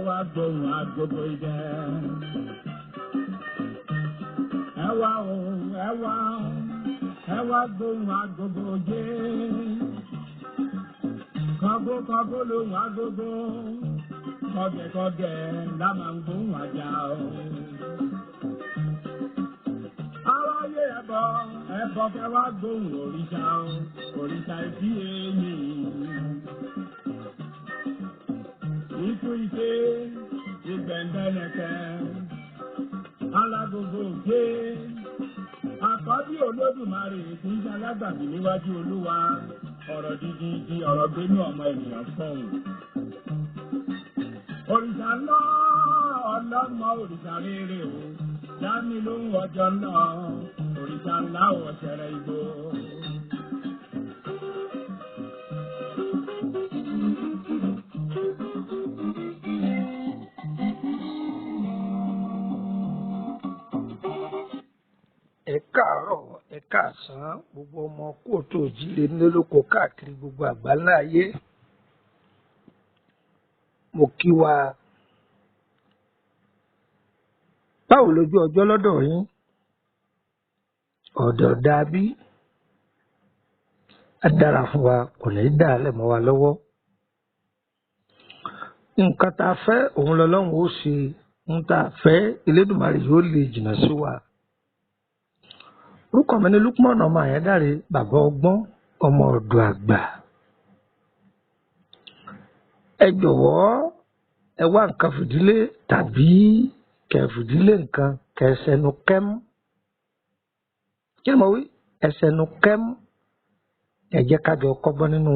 wá gbóhùn agogo idẹ. Ẹ wá o, ẹ wá, ẹ wá gbóhùn agogo jẹ́. Kọ́gó kọ́gó lóhùn agogo, kọ́gẹ̀kọ́gẹ̀ la máa ń gbóhùn àjà o. Aráyé ẹbọ, ẹbọ kẹ wá gbóhùn òrìṣà o, òrìṣà ìdí èyí. Ikú ike, ìgbẹ̀ǹdẹ̀lẹ̀kẹ̀, alágogo òkè, àkọ́bí Olódùmarè kì í ṣe alágbàbí níwájú Olúwa, ọ̀rọ̀ dídí di ọ̀rọ̀ gbénú ọmọ ènìyàn fọ̀hùn. Òrìṣà ńlá ọlọ́mọ òrìṣà rere o, dámì ló ń wọjọ náà, òrìṣà ńlá ọ̀ṣẹ̀rẹ̀ igbó. Ẹ káàárọ̀, ẹ káàsán, gbogbo ọmọ kóòtù òjíire nílé lóko káàkiri gbogbo àgbáńlá ayé. Mo kí wa. Báwo lójú ọjọ́ lọ́dọ̀ yín? Ọ̀dọ̀ dàbí á dára fún wa, kò ní í dà á lẹ̀ mọ́ wa lọ́wọ́. Nǹkan tá a fẹ́ òun lọ́lọ́run ó ṣe, ohun tá a fẹ́ Elédùmarè yóò lè jìnnà sí wa. Orúkọ mi ni Lukman ọmọ Àyándáré, bàbá ọgbọ́n, ọmọ ọ̀dọ̀ àgbà. Ẹ jọ̀wọ́, ẹ wá nǹkan fìdílé tàbí kẹ́ fìdílé nǹkan kẹ́ sẹnu kẹ́mú. Kí ni mo wí? Ẹ sẹnu kẹ́mú. Ẹ jẹ́ ká jọ kọ́gbọ́n nínú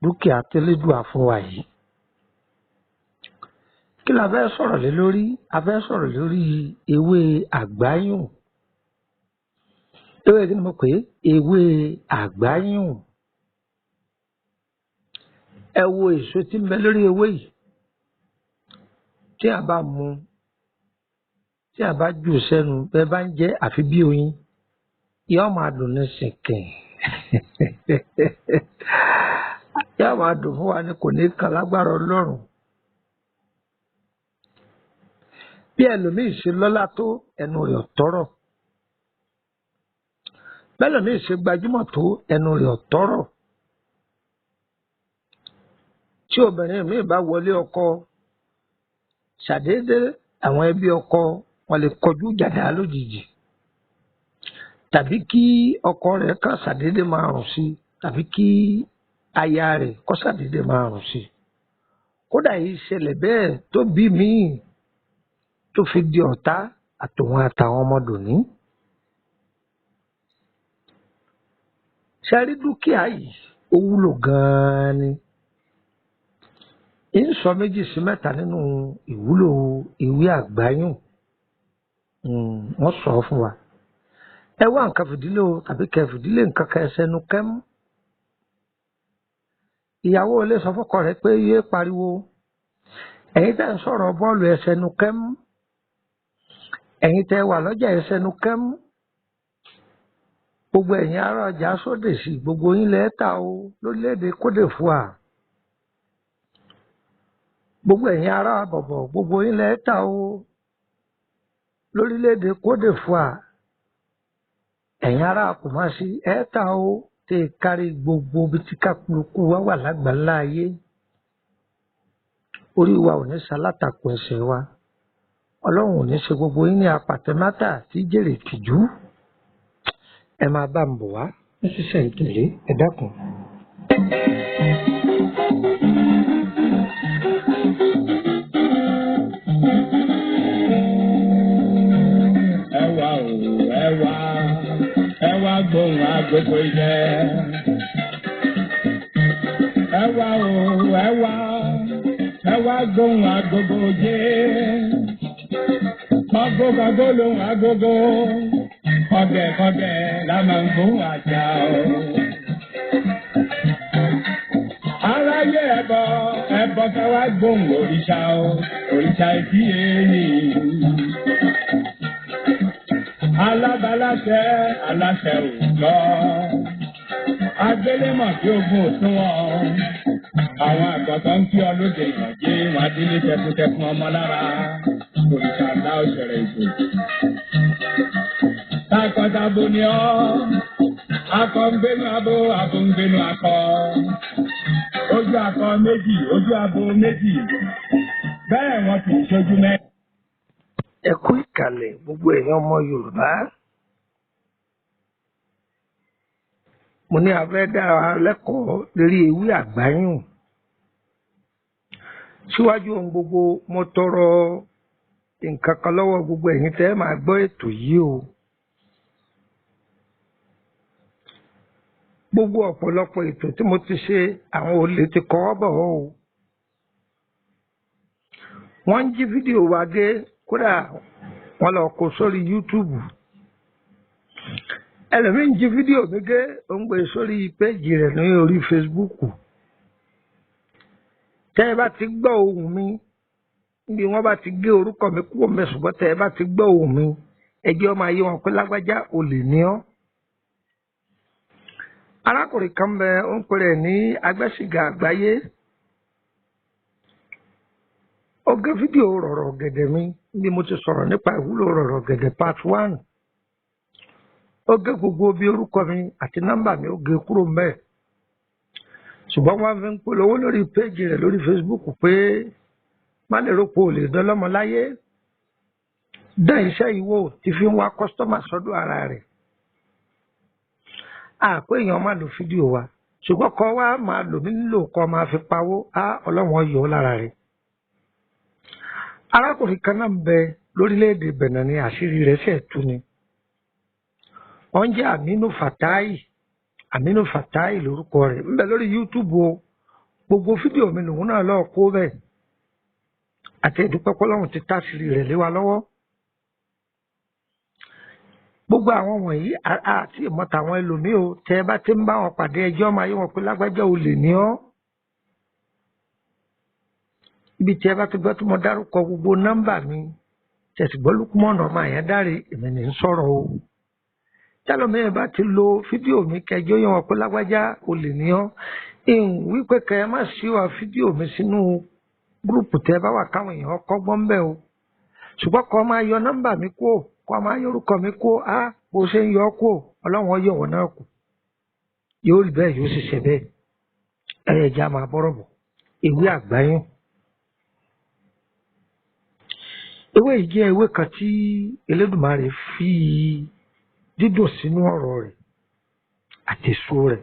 dúkìá tẹ́lẹ́dùà fún wa yìí. Kí la fẹ́ sọ̀rọ̀ lé lórí? A fẹ́ sọ̀rọ̀ lórí ewé àgbáyùn. Ewé kí ni mo pè é? Ewé àgbáyùn. Ẹ wo èso tí ń bẹ lórí ewé yìí. Tí a bá mu, tí a bá jù sẹ́nu, bẹ́ẹ̀ bá ń jẹ àfi bí oyin, yóò máa dùn ní sìnkìn. Yóò máa dùn fún wa ni, kò ní kan lágbára Ọlọ́run. Bí ẹlòmíì ṣe lọ́lá tó, ẹnu rẹ̀ ò tọ́rọ̀. Bẹ́lòmíì ṣe gbajúmọ̀ tó, ẹnu rẹ̀ ò tọ́rọ̀. Tí obìnrin míì bá wọlé ọkọ, ṣàdédé àwọn ẹbí ọkọ wọn lè kọjú ìjà dá lójijì, tàbí kí ọkọ rẹ̀ kàn ṣàdédé máa rùn sí, tàbí kí aya rẹ̀ kó ṣàdédé máa rùn sí. Kódà yìí ṣẹlẹ̀ bẹ́ẹ̀ tó bí míì tó fi di ọ̀tá àtòun àtàwọn ọmọ dòní. Ṣe rí dúkìá yìí, ó wúlò gan-an ni. Ń sọ méjì sí mẹ́ta nínú ìwúlò ewé àgbáyùn. Wọ́n sọ fún wa. Ẹ wá nǹkan fìdílé o tàbí kẹ́ fìdílé nǹkan kẹ́ sẹnu kẹ́mú. Ìyàwó ilé sọ fọ́kọ rẹ̀ pé yé pariwo. Ẹ̀yin tẹ́ ń sọ̀rọ̀ bọ́ọ̀lù, ẹ sẹnu kẹ́mú. Ẹ̀yin tẹ́ wà lọ́jà, ẹ sẹnu kẹ́mú. Gbogbo ẹ̀yin ará ọjà sóde sí, gbogbo yín lẹ́ ta o lórílẹ̀‐èdè Côte d'Ivoire. Gbogbo ẹ̀yin ará bọ̀bọ̀, gbogbo yín lẹ́ ta o lórílẹ̀‐èdè Côte d'Ivoire. Ẹ̀yin ará Kùmásí ẹ̀ ta o, tẹ́ kárí gbogbo ibi tí kálukú wa wà lágbàńlá ayé. Orí wa ò ní ṣalátakò ẹsẹ̀ wa. Ọlọ́run ò ní ṣe gbogbo yín ní apàtẹ́mátà tí jèrè tìjú. Ẹ máa bá ń bọ̀ wá ní sísẹ̀ ìtẹ̀lé, ẹ dákun. Ẹ wá o, ẹ wá, ẹ wá gbóhùn agogo idẹ. Ẹ wá o, ẹ wá, ẹ wá gbóhùn agogo jẹ́. Kọ́gó kọ́gó lóhùn agogo, kọ́gẹ̀ kọ́gẹ̀ la máa ń gbóhùn àjà o. Aráyé ẹbọ, ẹbọ ká wá gbóhùn òrìṣà o, òrìṣà ìdí èyí. Alábaláṣẹ, aláṣẹ òòjọ́. Agbélémọ̀ bí ogun òsùnwọ̀n. Àwọn àgbàtà ń kí ọ lóde ìrànjẹ wọn adélé tẹkùntẹkùn ọmọ lára òrìṣà ńlá òṣèré ìbò. Takọtabo ni ọ́, akọ ń gbénu abo, abo ń gbénu akọ. Ojú akọ méjì, ojú abo méjì. Bẹ́ẹ̀ wọn kì í ṣojú mẹ́. Ẹ kú ìkàlẹ̀ gbogbo èèyàn ọmọ Yorùbá. Mo ní a fẹ́ dá wa lẹ́kọ̀ọ́ lórí ewé àgbáyùn. Síwájú ohun gbogbo, mo tọrọ nǹkan kan lọ́wọ́ gbogbo ẹ̀yin tẹ́ ẹ máa gbọ́ ètò yìí o. Gbogbo ọ̀pọ̀lọpọ̀ ètò tí mo ti ṣe, àwọn olè ti kọ́ ọ́ bọ̀ o. Wọ́n ń jí fídíò wa gé, kódà wọ́n lọ kó sórí YouTube. Ẹlòmíín jí fídíò mi gé, ó ń gbé sórí péjì rẹ̀ ní orí Facebook. Tẹ́ ẹ bá ti gbọ́ ohùn mi, níbi wọ́n bá ti gé orúkọ mi kúrò mẹ́, ṣùgbọ́n tẹ́ ẹ bá ti gbọ́ ohùn mi, ẹ jẹ́ ó máa yé wọn pé lágbájá olè ní ọ́. Arákùnrin kan bẹ, ó ń pè rẹ̀ ní agbẹ́sìgà àgbáyé. Ó gé fídíò rọ̀rọ̀ gẹ̀dẹ̀ mi níbi mo ti sọ̀rọ̀ nípa ìwúlò rọ̀rọ̀ gẹ̀dẹ̀ part 1. Ó gé gbogbo bí orúkọ mi àti nọ́mbà mi, ó gé kúrò mbẹ́. Ṣùgbọ́n wọ́n fi ń polówó lórí péjì rẹ̀ lórí Facebook pé má lè rò pé o lè dánlọ́mọ láyé. Dán iṣẹ́ yìí wò tí fi ń wá kọ́sítọ́mà sọ́dọ̀ ara rẹ̀. Àpé èèyàn máa lo fídíò wa, ṣùgbọ́n kọ́ wa máa lò mí nílò kọ́ máa fi pawó, á Ọlọ́run yọ ọ́ lára rẹ̀. Arákùnrin kan náà ń bẹ lórílẹ̀‐èdè Benin ní àṣírí rẹ̀ ṣẹ̀ tú ni. Wọ́n jẹ́ Aminu Fatai, Aminu Fatai lórúkọ rẹ̀, ń bẹ lórí YouTube o. Gbogbo fídíò mi lòun náà lọ́ọ́ kó bẹ́ẹ̀. Àti ìdúpẹ́ pọ́lọ́run ti táṣìírí rẹ̀ lé wa lọ́wọ́. Gbogbo àwọn wọ̀nyí àti ìmọ̀ta àwọn ẹlòmíì o, tẹ́ ẹ bá ti ń bá wọn pàdé, ẹjọ́ máa yé wọn pé lágbájá olè ní ọ́. Ibi tí ẹ bá ti gbọ́ tí mo dárúkọ gbogbo nọ́mbà mi, tẹ̀sí gbọ́ Lukumọ̀nà ọmọ Àyàndáre, èmi ní ń sọ̀rọ̀ o. Tẹ́lọ̀mí bá ti lo fídíò mi, kẹjọ yé wọn pé lágbájá olè ní ọ́. Ìhùn wípé kẹ ẹ má ṣí wa fídíò mi sínú gúrùpù tẹ́ bá wà káwọn èèyàn kọ́gbọ́n bẹ́ẹ̀ o. Ṣùgbọ́n kọ́ máa yọ nọ́mbà mi kúò, kọ́ máa yọ orúkọ mi kúò, á bó ṣe ń yọ ọ́ kúò, Ọlọ́run yọ̀ wọ́n náà kù. Yóò rí bẹ́ẹ̀, yóò sì ṣe bẹ́ẹ̀. Ẹ̀yẹ̀ ìjà máa bọ́rọ̀ bọ̀. Ewé àgbáyùn. Ewé yìí jẹ́ ewé kan tí Elédùmarè fi dídùn sínú ọ̀rọ̀ rẹ̀ àti èso rẹ̀.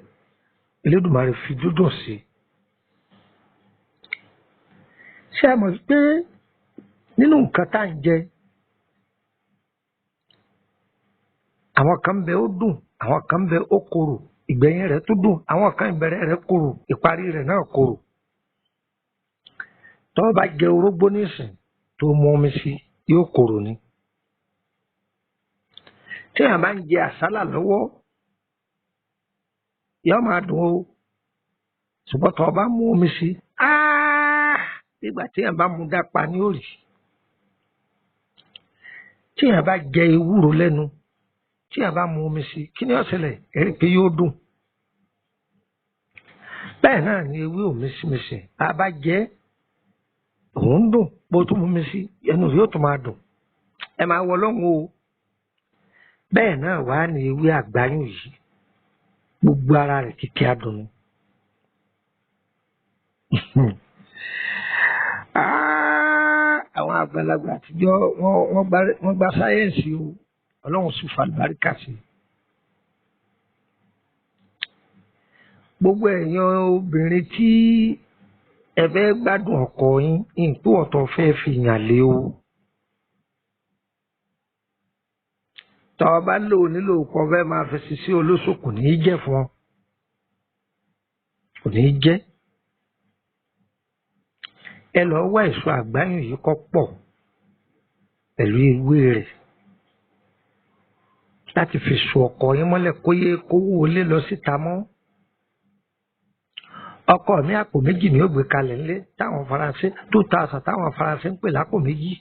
Elédùmarè fi dídùn sí. Ṣé ẹ mọ̀ pé nínú nǹkan tá à ń jẹ, àwọn kan bẹ ó dùn, àwọn kan bẹ ó korò, ìgbẹ̀yìn rẹ̀ tó dùn, àwọn kan ìbẹ̀rẹ̀ rẹ̀ korò, ìparí rẹ̀ náà korò. Tọ́ bá jẹ orógbó nísìn tó mú omi sí, yóò korò ni. Téèyàn bá ń jẹ àsálà lọ́wọ́, yóò máa dùn o. Ṣùgbọ́n tọ́ bá mú omi sí, nígbà téèyàn bá mú dápa ní òrì. Téèyàn bá jẹ ewúro lẹ́nu, téèyàn bá mú omi sí, kí ni ó ṣẹlẹ̀? Ẹ rí i pé yóò dùn. Bẹ́ẹ̀ náà ni ewé òmísìmísì, bá a bá jẹ òun dùn, bó tún mú mi sí, ẹnu yóò tún máa dùn. Ẹ máa wọ lọ́hùn o. Bẹ́ẹ̀ náà wá ní ewé àgbáyùn yìí, gbogbo ara rẹ̀ kìkì adùn ni. Àwọn àgbàlagbà àtijọ́ wọ́n gba sáyẹ́ǹsì o, Ọlọ́run sì fàlùbáríkà sí i. Gbogbo ẹ̀yin obìnrin tí ẹ fẹ́ gbádùn ọkọ yín, ìpò ọ̀tọ̀ fẹ́ fi yàn lé o. Tọ́ ọ bá lò nílò kọ́ fẹ́ máa fi ṣiṣẹ́ olóṣù, kò ní í jẹ́ fún ọ. Kò ní í jẹ́. Ẹ lọ wá èso àgbáyùn yìí kọ́ pọ̀ pẹ̀lú ewé rẹ̀ láti fi so ọkọ yín mọ́lẹ̀ kó yé kówó lé lọ síta mọ́. Ọkọ mi àpò méjì ni ó gbé kalẹ̀ ńlé táwọn Faransé 2000 táwọn Faransé ń pè lápò méjì.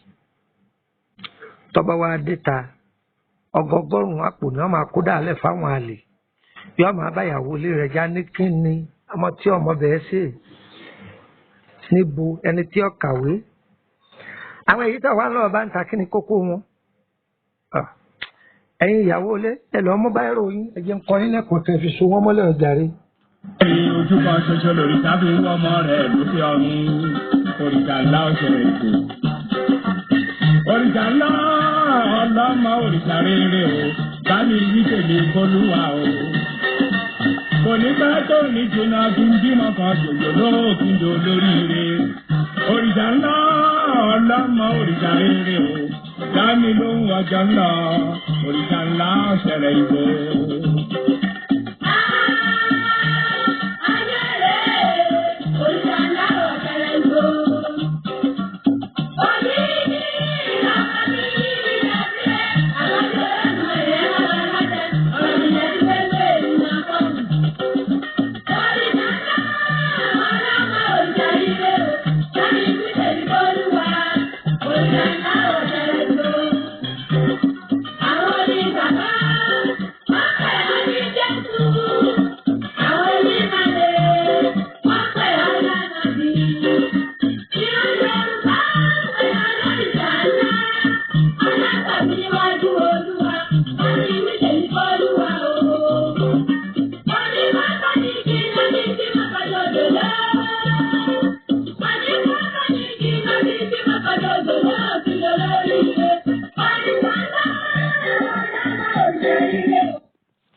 Tọ́ba wa dé ta, ọgọgọ́rùn-ún àpò ni wọ́n máa kó dàálẹ̀ fáwọn àlè. Yọ́ máa bá ìyàwó ilé rẹ̀ já ní kíni ọmọ tí ọmọ bẹ̀ẹ́ sè. Níbo ẹni tí ó kàwé? Àwọn èyí tó wà lọ́wọ́ bá ń ta kí ni kókó wọn? Ẹ̀yin ìyàwó ilé, ẹ lọ́ọ́ mú báírò yín, ẹ jẹ́ ń kọ́ yín lẹ́kọ̀ọ́ kẹ́ fi so wọ́n mọ́lẹ̀ ọ̀jàre. Ojú kan ṣoṣo lòrìṣà fi wú ọmọ rẹ̀ lókè ọ̀run, òrìṣà ńlá ọ̀ṣẹ̀rẹ̀ ètò. Òrìṣà ńlá ọlọ́mọ òrìṣà rere o, bá mi wí tèmi kólúwa o. Kò ní pẹ́ tó ní jìnnà kí n bímọ kan jòjò lóòkì ń do lóríire. Òrìṣà ńlá ọlọ́mọ òrìṣà rere o, bá mi lóhùn ọjọ́ ńlọ, òrìṣà ńlá ọ̀ṣẹ̀rẹ̀ ìbò.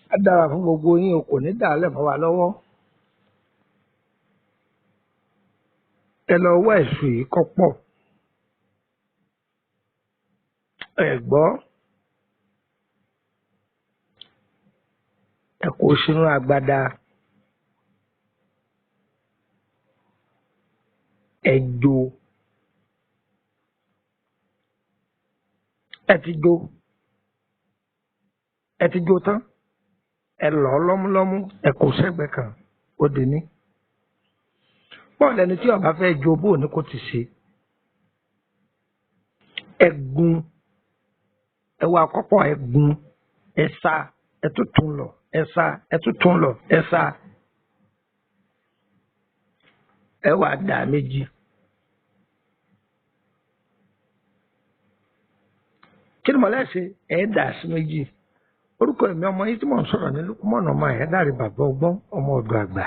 Á dára fún gbogbo yín o, kò ní dàálẹ̀ mọ́ wa lọ́wọ́. Ẹ lọ wá èso yìí kọ́ pọ̀. Ẹ gbọ́, ẹ kó sínú agbada, ẹ jó, ẹ ti jó, ẹ ti jó tán, ẹ lọ̀ lọ́múlọ́mú, ẹ kó sẹ́gbẹ̀ẹ́ kan, ó di ní. Bọ́ọ̀lù ẹni tí ó bá fẹ́ jó bóò ní kò ti ṣe. Ẹ gún, ẹ wá kọ́pọ̀, ẹ gún, ẹ sá, ẹ tún lọ, ẹ sá, ẹ tún lọ, ẹ sá. Ẹ wá dà méjì. Kí ni mọ̀lẹ́ ṣe? Ẹ dà sí méjì. Orúkọ èmi ọmọ yìí tí mò ń sọ̀rọ̀ ní Lukumọ̀nà ọmọ Ẹ̀yádáre bàbá ọgbọ́n ọmọ ọ̀dọ̀ àgbà.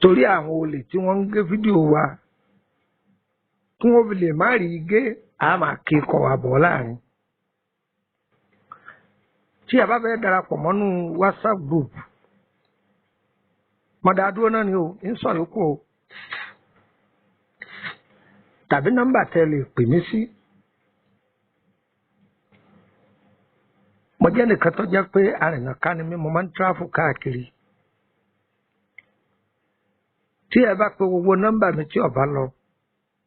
Torí àwọn olè tí wọ́n ń gé fídíò wa, kí wọ́n fi lè má rí i gé, a máa ké kọ̀ wá bọ̀ láàrin. Tí a bá fẹ́ darapọ̀ mọ́nú WhatsApp group, mọ̀dà dúró náà ni o, ń sọ yòókù o. Tàbí nọ́mbà tẹ́ lè pè mí sí. Mo jẹ́ nìkan tó jẹ́ pé arìnàká ni mí, mo máa ń tíráfù káàkiri. Tí ẹ bá pe gbogbo nọ́mbà mi tí ó bá lọ,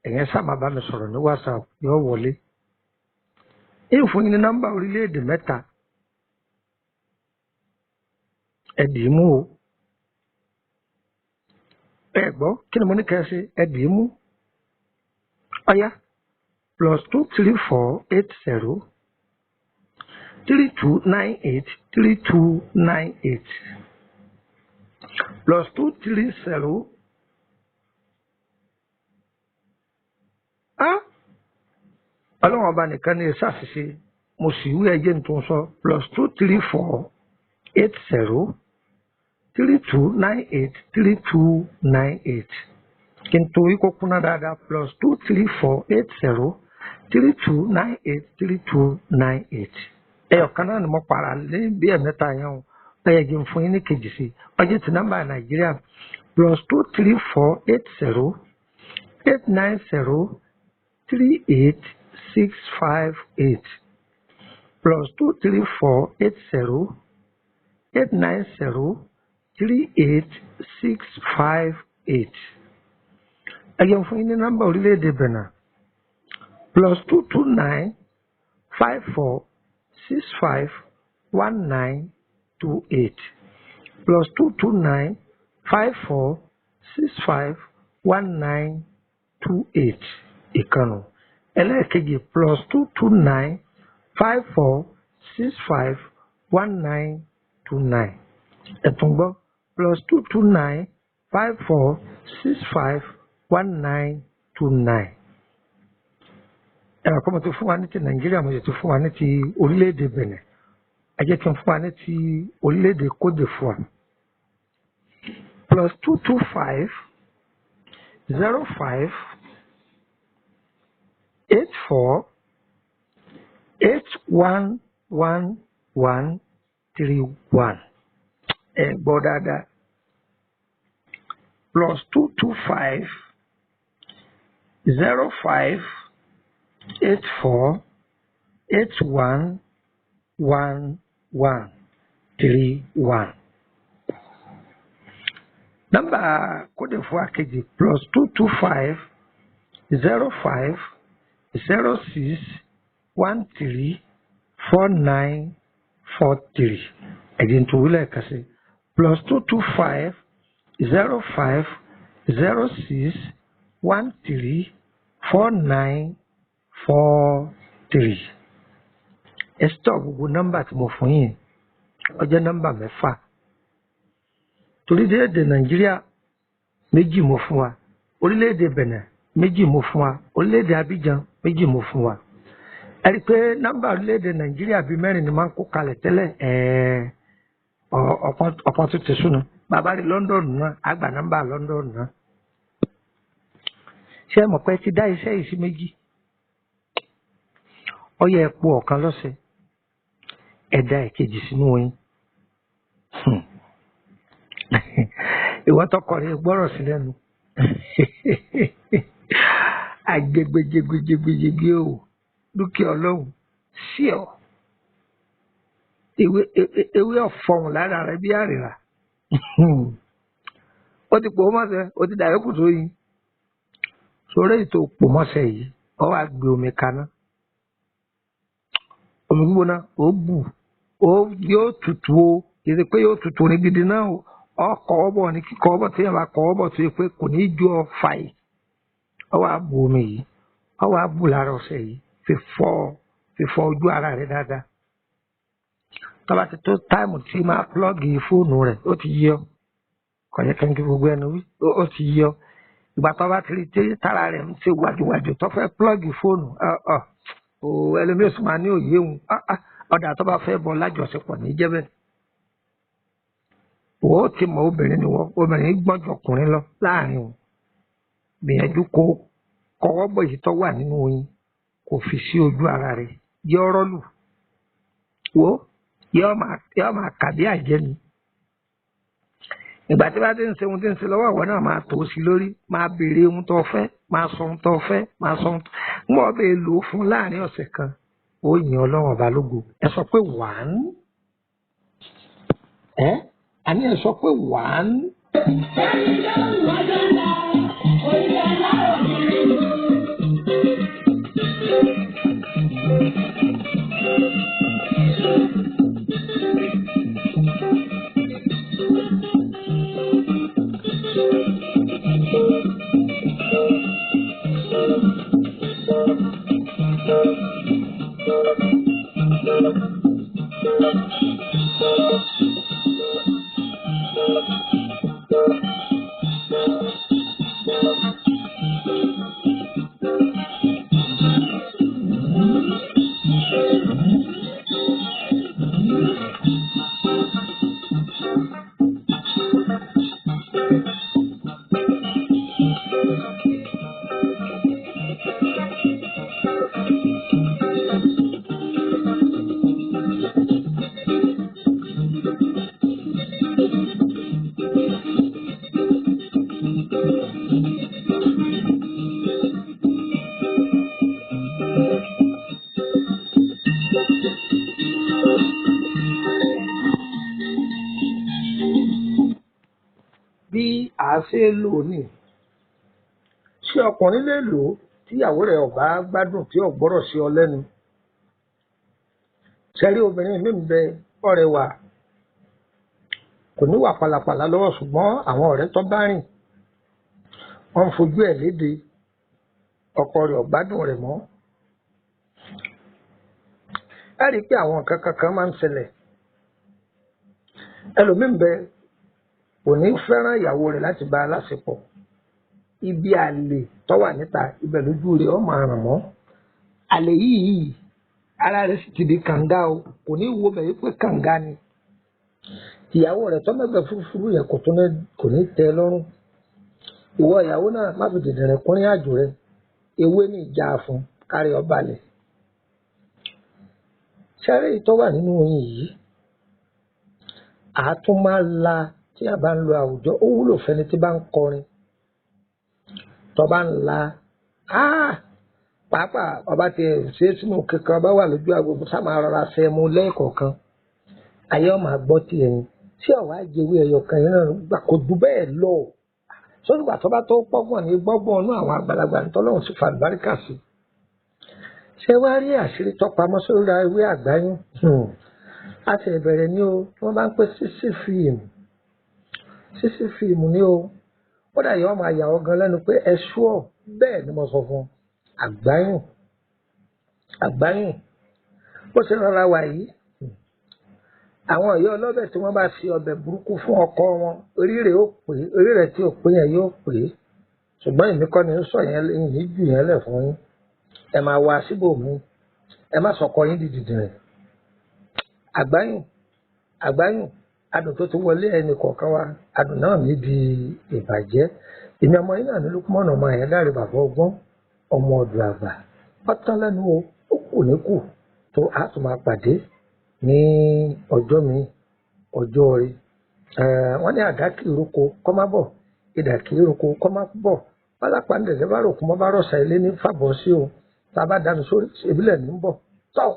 ẹ̀yẹn sá máa bá mi sọ̀rọ̀ ní WhatsApp, yóò wọlé. Ń fún yín ní nọ́mbà orílẹ̀-èdè mẹ́ta. Ẹ dì í mú o. Ẹ gbọ́, kí ni mo ní kẹ́ ẹ ṣe? Ẹ dì í mú. Ọ̀yá, +234 80 3298 3298 +230. Á, Ọlọ́run ọba nìkan ní ṣàṣìṣe, mo sì wí ẹjẹ́ ní tó ń sọ +234 80 3298 3298. Kí n torí kó kúnná dáadáa, +234 80 3298 3298. Ẹyọ kan náà ni mo para lé bí ẹ̀mẹ́ta yẹn o. Ẹ yẹ kí n fún yín ní kejì sí i. Ọjọ́ ti nọ́mbà Nàìjíríà +234 80 890 38658 +234 80 890 38658. Ẹ jẹ́ n fún yín ní nọ́mbà orílẹ̀-èdè Benin +229 54 65 19 28 +229 54 65 19 28 ìkànnì. Ẹlẹ́ẹ̀kejì +229 54 65 19 29. Ẹ tún gbọ́, +229 54 65 19 29. Ẹ̀rọ kọ́, mo ti fún wa ní ti Nàìjíríà, mo sì ti fún wa ní ti orílẹ̀-èdè Benin. Ẹ jẹ́ kí n fún wa ní ti orílẹ̀-èdè Côte d'Ivoire: +225 05 84 81 11 31. Ẹ gbọ́ dáadáa, +225 05 84 81 11 31. Nọ́mbà Côte d'Ivoire kejì, +225 05 06 13 49 43. Ẹ̀jẹ̀ tó wílẹ̀ kan sí, +225 05 06 13 49 43. Ẹ stop gbogbo nọ́mbà tí mo fún yín, ó jẹ́ nọ́mbà mẹ́fà. Torílẹ̀-èdè Nàìjíríà, méjì mo fún wa; orílẹ̀-èdè Benin, méjì mo fún wa; orílẹ̀-èdè Abidjan, méjì mo fún wa. Ẹ rí i pé nọ́mbà orílẹ̀-èdè Nàìjíríà bíi mẹ́rin ni máa ń kó kalẹ̀ tẹ́lẹ̀. Ọ̀pọ̀ tó ti súná bàbá rí London náà, àgbà nọ́mbà London náà. Ṣé ẹ mọ̀ pé ẹ ti dá iṣẹ́ yìí sí méjì? Ó yẹ ẹ po ọ̀kan lọ́sẹ̀, ẹ dá ìkejì sínú oyin. Ìwọ tọkọ rẹ gbọ́rọ̀ sí lẹ́nu, àgbègbèjègbèjègbèjègbè o, dúkìá Ọlọ́run sí ọ, ewé ewé ọ̀fọ̀hùn lára rẹ bí àrìrà. Ó ti pò ó mọ́sẹ̀, ó ti dàrú kùtù yìí sórí ètò pò mọ́sẹ̀ yìí. Ọ wá gbé omi kaná, omi gbígbóná, ó bù ó, yóò tutù o. Kì í ṣe pé yóò tutù ní gidi náà o. Ọkọ̀ ọ̀bọ̀ ní kíkọ́ ọ̀bọ̀ tí yẹn bá kọ́ ọ̀bọ̀ tó yẹ pé kò ní í ju ọ fàì. Ọ wá bu omi yìí, ọ wá bù lára ọṣẹ yìí, fi fọ ojú ara rẹ dáadáa. Tó bá ti tó time tí máa plug fóònù rẹ̀, ó ti yí ọ, kò yẹ kí n kí gbogbo ẹnu wí, ó ti yí ọ. Ìgbà tó bá ti rí tí tára rẹ̀ ń ṣe wàjúwàjù tó fẹ́ plug fóònù ọ ò, ẹlòmíràn sì máa ní òye òun ọ̀dà tó bá fẹ́ bọ lájọṣepọ̀ ní jẹ́bẹ̀. Wọ́n ti mọ obìnrin ni wọ́n, obìnrin gbọ́n ju ọkùnrin lọ láàrin wọn. Gbìyànjú kó kọwọ́ bọ̀ èyí tó wà nínú oyin, kò fi sí ojú ara rẹ̀, yọ rọ́lù wo, yọ máa kà bí àjẹ́ ni. Ìgbà tí bá ti ń ṣe ohun tí ń ṣe lọ́wọ́, ìwọ náà máa tó sí lórí, máa béèrè ohun tó fẹ́, máa sọ ohun tó fẹ́, máa sọ ohun tó ń bọ̀ bẹ́ẹ̀ lò ó fún. Láàrin ọ̀sẹ̀ kan, ó yin Ọlọ́run Ọba lógo. Ẹ sọ pé one, ẹ àní ẹ sọ pé one. Ẹni lóhùn ọjọ́ ńlá, onílẹ̀ ńlá ògiri. Bí a ṣe lò ó nì, ṣé ọkùnrin lè lò ó tíyàwó rẹ̀ ò bá gbádùn, tí ò gbọ́rọ̀ sí ọ lẹ́nu? Ṣẹ́rí, obìnrin mi ń bẹ, ọ̀rẹ́ wa, kò ní wà pàlàpàlà lọ́wọ́, ṣùgbọ́n àwọn ọ̀rẹ́ tó bá rìn, wọ́n ń fojú ẹ̀ léde. Ọkọ rẹ̀ ò gbádùn rẹ̀ mọ́. Ẹ rí i pé àwọn nǹkan kankan máa ń ṣẹlẹ̀. Ẹlòmíín bẹ kò ní fẹ́ràn ìyàwó rẹ̀ láti bá a láṣepọ̀. Ibi àlè tó wà níta ibẹ̀ lójú rẹ̀ ó máa ràn mọ́. Àlè yìí ara rẹ̀ sì ti di kànga o, kò ní wo bẹ̀ wípé kànga ni. Ìyàwó rẹ̀ tó mẹ́gbẹ̀ẹ́ fúrufúru yẹn kò tún ní kò ní tẹ́ ẹ lọ́rùn. Ìwọ ìyàwó náà má fi dìndìnrín kúnrín àjò rẹ. Ewé ní ìjà fún kárí ọbalẹ̀. Ṣẹ́rí tó wà nínú oyin yìí, àátún máa la tí a bá ń lo àwùjọ, ó wúlò fẹ́ni tí bá ń kọrin. Tó bá ń la, pàápàá ọba ti ṣe é sínú kankan ọba wà lójú agbo sá máa rọra ṣe mu lẹ́ẹ̀kọ̀ọ̀kan. Ayé ọmọ àgbọ́ ti ẹ̀yìn. Tí ọ̀wá jẹwé ẹyọ kan yẹn náà gbà kó ju bẹ́ẹ̀ lọ. Sọ́dúngbà tó bá tó pọ́gbọ̀n ní gbọ́gbọ́n ọ̀nà àwọn àgbàlagbà ní tọ́lọ́run sì fa àlùbáríkà sí. Ṣé wá rí àṣírí tọpamọ́ sórí ewé àgbáyún? A ti bẹ̀rẹ̀ ní o, wọ́n bá ń pè sísí fíìmù. Sísí fíìmù ní o. Kódà yóò máa yà ọ́ gan lẹ́nu pé ẹ ṣúọ̀ bẹ́ẹ̀ ni mo sọ fún ọ. Àgbáyún. Àgbáyún. Bó ṣe rọra wà yìí, àwọn ìyá ọlọ́bẹ̀ tí wọ́n bá fi ọbẹ̀ burúkú fún ọkọ wọn, orí rẹ̀ ó pè é, orí rẹ̀ tí ò pé yẹn yóò pè é. Ṣùgbọ́n èmi kọ́ ni ń sọ yẹn, èyí jù yẹn lẹ̀ fún yín. Ẹ máa wá síbò mí. Ẹ má sọkọ yín di dìdìrìn. Àgbáyùn, àgbáyùn, adùn tó ti wọlé ẹnì kọ̀ọ̀kan wa, adùn náà ní di ìbàjẹ́. Èmi ọmọ yín náà ní Lukman ọmọ Àyándárè bàbá ọgbọ́n, ọmọ ọ̀dọ̀ àgbà. Ó tán lẹ́nu o, ó kù ní kù tó a tún máa pàdé ní ọjọ́ mi, ọjọ́ rí. Wọ́n ní àdá kì í roko kọ́ má bọ̀, idà kì í roko kọ́ má bọ̀. Pálápàá ń dẹ̀dẹ̀ bá ròkun mọ́ bá rọ̀ṣà ilé ní fàbọ̀ sí o. Tá a bá dànù sórí ìbílẹ̀ ní ń bọ̀. Tọ́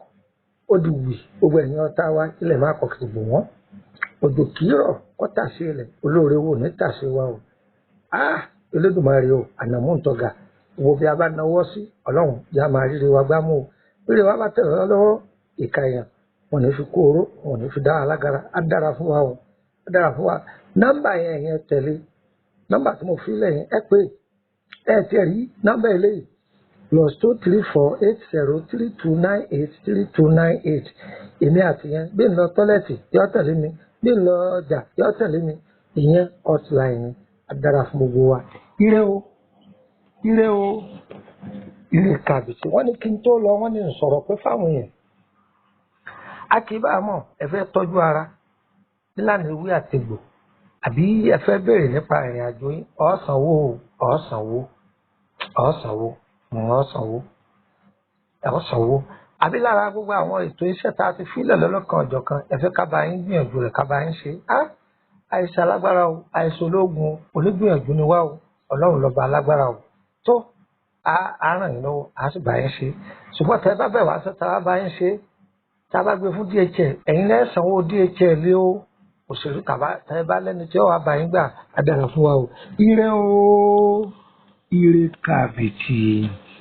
ó di wì gbogbo ẹ̀yin ọ̀tá wa ilẹ̀ máa kọ̀ kìtì bò wọ́n. Òjò kì í rọ̀ kọ́ tà sí ilẹ̀, olóore wo ní tà sí wa o. Elédùmarè o, ànàmú ń tọ́ga. Gbogbo bí a bá nawọ́ sí, Ọlọ́run yá máa ríre wa gbámú o. Ríre wa bá tẹ̀ ọ́ lọ́wọ́ ìka èèyàn, wọn ò ní fi kó oró, wọn ò ní fi dá alágara. Á dára fún wa o, á dára fún wa. Nọ́mbà yẹn yẹn tẹ̀lé. Nọ́mbà tí mo fi lẹ̀ yẹn ẹ pé ẹ tiẹ̀ rí nọ́mbà eléyìí +234 80 32 98 32 98. Èmi àti yẹn bí n lọ tọ́lẹ̀tì yọ tẹ̀lé mi, bí n lọ ọjà yọ tẹ̀lé mi. Ìyẹn hotline ni. Á dára fún gbogbo wa. Ire o, ire o, ire kàbìtì. Wọ́n ní kí n tó lọ, wọ́n ní n sọ̀rọ̀ pé fáwọn yẹn. A kì í bá a mọ̀, ẹ fẹ́ tọ́jú ara nílànà ewé àtegbò àbí ẹ fẹ́ béèrè nípa ìrìn àjò yín, ọ̀sánwó o, ọ̀sánwó, ọ̀sánwó, ọ̀sánwó, ọ̀sánwó. Àbí lára gbogbo àwọn ètò iṣẹ́ tá a ti fílẹ̀ lọ́lọ́kan ọ̀jọ̀kan, ẹ fẹ́ ká bá yín gbìyànjú rẹ̀, ká bá yín ṣe. Àìsàn alágbára o, àìsàn ológun o, onígbìyànjú ni wá o, Ọlọ́run lọ́ba alágbára o. Tó a ràn yín lọ́wọ́, a sì bá yín ṣe. Ṣùgbọ́n tẹ́ bá bẹ̀ wá sọ, tá a bá yín ṣe, tá a bá gbé fún DHL, ẹ̀yin lẹ́ sanwó DHL lé o. Òṣèlú tàbá tẹ́ bá lẹ́ni tí ó wà bá yín gbà, á dára fún wa o. Ire o, ire kàbìtì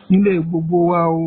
nílé gbogbo wa o.